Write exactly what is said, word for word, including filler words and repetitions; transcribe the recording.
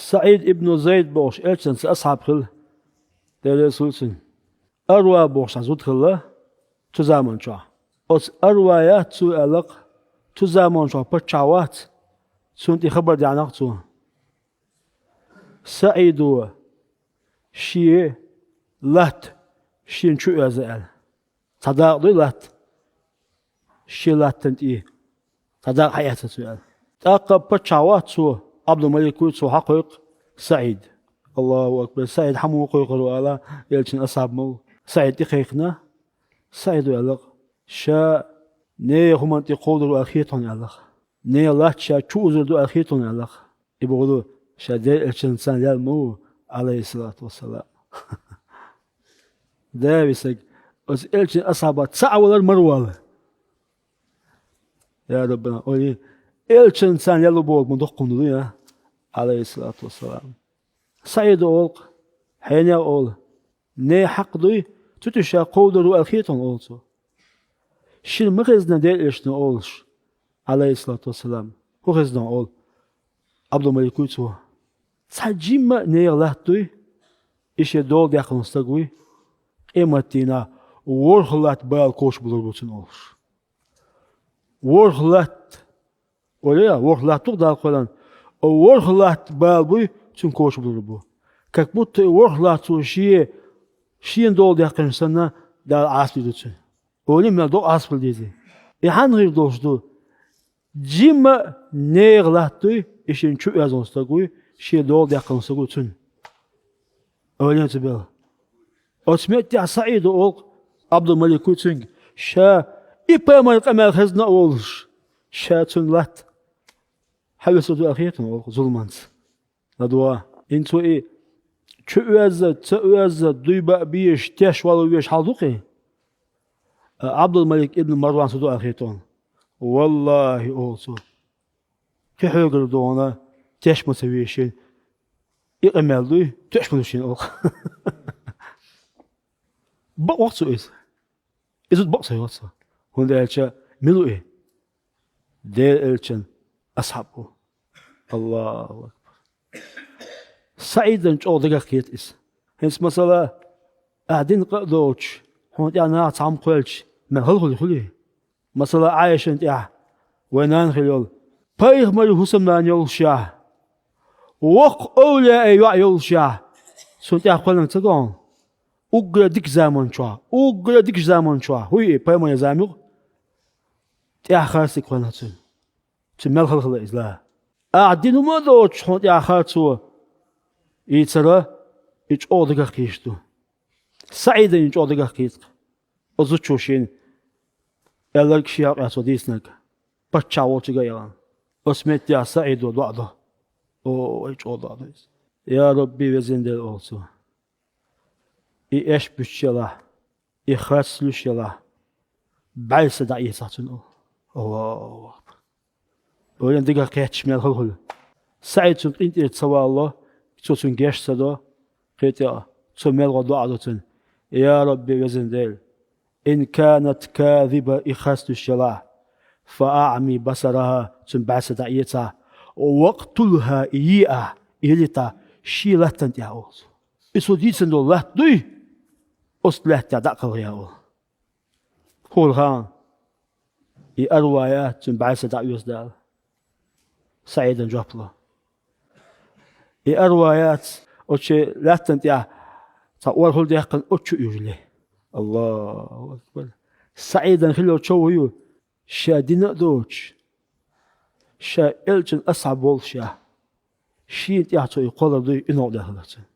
СаӀид ибн Зайд бохуш Элчанца асхьаб хилла, Дела реза хуьлда цунна. Арва бохуш цхьа зуда хилла цу заман чохь. Оцу Арваца цо аьлла-кх, цу заман чохь паччахь вац, цунна тӀе хабар даьхьна-кх цо. СаӀидо шен латта шена чу оьзна аьлла. Цхьа дакъа дуй латта, шен латтана тӀе цхьа дакъа хьаэцна цо аьлла. ТӀаккха паччахь вац цо, Ӏабдул-Малик вуй, цо хьакхойкху СаӀид. Аллаху акбар! СаӀид хьан муха кхойкхур ву ала, Элчан асхьаб ма ву. СаӀид тӀекхайкхина, СаӀидо аьлла-кх, ша нехан хӀуманна тӀе кховдор ву аьлла хета хьуна аьлла-кх. Нехан латта ша чу узур ду аьлла хета хьуна аьлла-кх. И бохург ду, ша Делан Элчанца лелла ма ву, Ӏалайхиссалату вассалам. Дала висаг, оцу Элчан асхьабех цхьаъ валар мара вала. Я Раббана, олий, Элчанца лелла ву бохург ма доккха хӀума ду, я, Ӏалайхиссалату вассалам. СаӀидо олу-кх, хьенех олу, нехан хьакъ дуй, цу тӀе ша кховдор ву аьлла хета хьуна, олу цо. Шена ма хезна Делан Элчано олуш, Ӏалайхиссалату вассалам. ХӀун хезна олу? Ӏабдул-Малик вуй цо. Цхьа жимма а нехан латта дуй, и шен дола даьккхина стаг вуй, къематдийнахь ворхӀ латта бала кочабалур бу цунна олуш. ВорхӀ латта, олий, ворхӀ латта ду-кх Дала кхоьллина, ворхӀ латта бала буй, цунна кочабалур бу. Как будто и ворхӀ латта цо шен, шена дола даьккхинчу санна, Дала Ӏазап дийр ду цунна. Олий, мел докъа Ӏазап хила дезий. И хьанна хир долуш ду? Жимма а нехан латта дуй, и шена чу оьзна стаг вуй, шен дола даьккхина стаг вуй цунна. Олий, ца бела. Оцу меттехь СаӀидо олу-кх, Ӏабдул-Малик вуй цуьнга, ша и пайхамаран къамел хезна а волуш, ша цуьнан латта хьаоьцур ду аьлла хета хьуна олу-кх зуламанца. ЛадогӀа, хӀинца вай и чу оьзна, ца оьзна, дуй баа безаш, теш вало везаш хьал ду-кх и? Ӏабдул-Малик ибн Марван цу ду аьлла хета хьуна. Валлахи, олу цо, кхин хьоьгара догӀана теш ма ца везаш шена, и къамел дуй, тоьаш ма ду шена олу-кх. Бакъ воккху цо иза. И зуда бакъ ца йоцу, хӀунда аьлча мила ву и? Делан Элчан асхьаб ву. Аллаху акбар! СаӀидана чӀогӀа дагах кхета иза. ХӀинца, масала, ахь дина къа а доцуш, хьуна тӀехь наха цхьамма кхоьллича, мел хала хуьлу хуьлий? Масала, Ӏайшана тӀехь вайн нана хилла йолу, пайхамаран хӀусамнана йолушехь, воккха овлияийн йоӀ йолушехь, цунна тӀехь кхоьллинарг ца го хьуна? Уггар дикачу заман чохь, уггар дикачу заман чохь, хӀуй и пайхамаран зама юкъа, тӀехь харцдерг кхоьллина цуьнан. Цуьнан мел хала хилла иза ла? Ахь дина хӀума а доцуш, хьуна тӀехь харцо йийцар, и чӀогӀа дагах кхеташ ду. СаӀидана и чӀогӀа дагах кхета-кх. Оцу зудчо шена аьлларг шен хьокъехь цо дийцинарг, паччахь волчуьнга а ялан. Оцу меттехь СаӀидо доӀа до. О, вай, чӀогӀа доӀа до иза. Я Рабби, везан Дела, олу цо, и эшпа буьтуш елахь, и харц луьйш елахь, бӀаьрса дӀаэцахь цуьнан, олу. Аллаху акбар! Вайна дагах кхетташ мел хала хуьлу. СаӀид цуьнан къинтӀера ца валало, цо цуьнан геч ца до, кхин тӀе а цо мел гӀо доӀа до цуьнан: «Я Рабби, везан Дела, ин канат казиба», и харц луьйш елахь, «фа аъми басараха», цуьнан бӀаьрса дӀаэцахь, «вакътулха», и еахь, и йилийтахь шен латтана тӀехь, олу цо. И цо дийцина долу латта дуй, оцу лаьттахь дӀа а кхалхаян, олу. ХӀора хан и Арва яц, цуьнан бӀаьрса дӀаоьцу Дала. СаӀидана жоп ло. И Арва яц, оцу шен лаьттана тӀехь цхьа орхӀалла даьккхина, оцу чу а уьйжу ле. Аллаху акбар! СаӀидана хилла йолу чов хӀун ю? Ша дина а доцуш, ша Элчан асхьаб волушехь, шена тӀехь цо и кхоллар дуй, и новкъа даьхна хилар цуьнан.